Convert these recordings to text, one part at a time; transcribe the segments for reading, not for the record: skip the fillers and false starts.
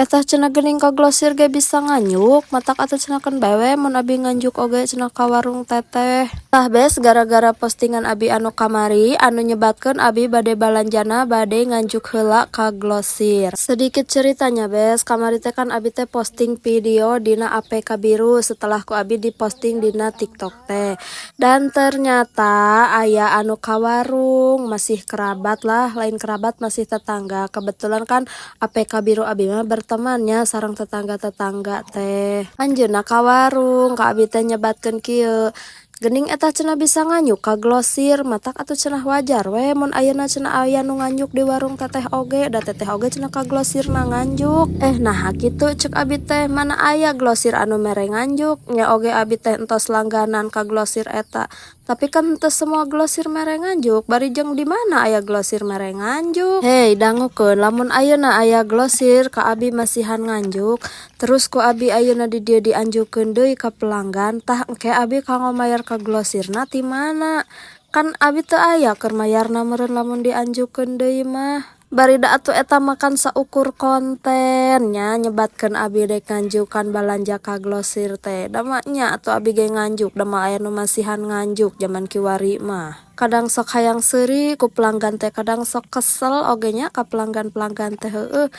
Eta cenah geuning ka grosir ge bisa nganjuk, matak atuh cenah keun bae we mun abi nganjuk oge cenah ka warung teteh. Tah, bes, gara-gara postingan abi anu kamari anu nyebatkeun abi bade balanjana bade nganjuk heula ka grosir. Sedikit ceritanya, bes, kamari teh kan abi teh posting video dina APK biru setelah ku abi diposting dina TikTok teh. Dan ternyata aya anu ka warung, masih kerabat lah, lain kerabat, masih tetangga. Kebetulan kan APK biru abi mah bertemannya sareng tetangga-tetangga teh. Anjeunna ka warung, ka abi teh nyebatkeun kieu, "Geuning eta cenah bisa nganjuk ka grosir, matak atuh cenah wajar we mun ayeuna cenah aya nu nganjuk di warung teteh oge, da teteh oge cenah ka grosirna nganjuk." "Eh, naha kitu?" cek abi teh, "mana aya grosir anu mere nganjuk? Nya oge abi teh entos langganan ka grosir eta, tapi kan henteu semua grosir mere nganjuk. Bari jeung di mana aya grosir mere nganjuk?" Hei, dangukeun, lamun ayeuna aya grosir ka abi masihan nganjuk, terus ku abi ayeuna di dieu dianjukkeun deui ka pelanggan, tah engke abi kanggo mayar ka grosirna ti mana? Kan abi teu aya keur mayarna meureun lamun dianjukkeun deui mah. Bari da atuh eta mah kan saukur konten nya, nyebatkeun abi dek nganjukan balanja ka grosir teh. Da mah nya atuh abi ge nganjuk, da moal aya nu masihan nganjuk jaman kiwari mah. Kadang sok hayang seuri ku pelanggan teh, kadang sok kesel oge nya ka pelanggan-pelanggan teh, heueuh.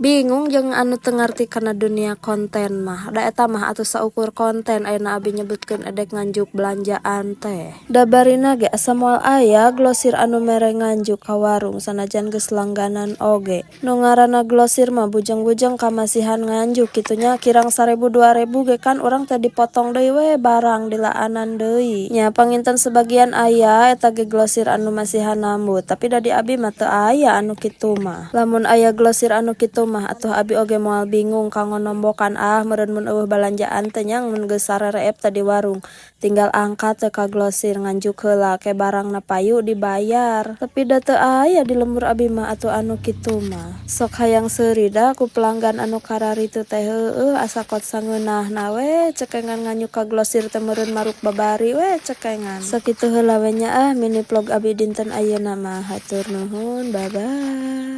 Bingung jeung anu teu ngarti kana dunia konten mah. Da eta mah atuh saukur konten ayeuna abi nyebutkeun edek nganjuk belanjaan teh. Da barina ge asa moal aya grosir anu mere nganjuk ka warung sanajan geus langganan oge. Nu ngaranna grosir mah bujeng-bujeng kamasihan nganjuk kitu nya, kirang 1000 2000 ge kan urang teh dipotong deui we barang, dilaanan deui. Nya panginten sebagian aya eta ge grosir anu masihan nambut, tapi da di abi mah teu aya anu kitu mah. Lamun aya grosir anu kitu mah atuh abi oge moal bingung kanggo nombokan, ah, meureun mun euweuh balanjaan teh nya, mun geus sarereep teh di warung tinggal angkat teh ka grosir, nganjuk heula, ke barangna payu dibayar. Tapi da teu aya di lembur abi mah atuh anu kitu mah. Sok hayang seuri da ku pelanggan anu kararitu teh, heueuh, asa kot sangeunahna we cekengan nganjuk ka grosir teh, meureun maruk babari we cekengan. Sakitu heula we nya ah mini vlog abi dinten ayeuna mah. Hatur nuhun, bye bye.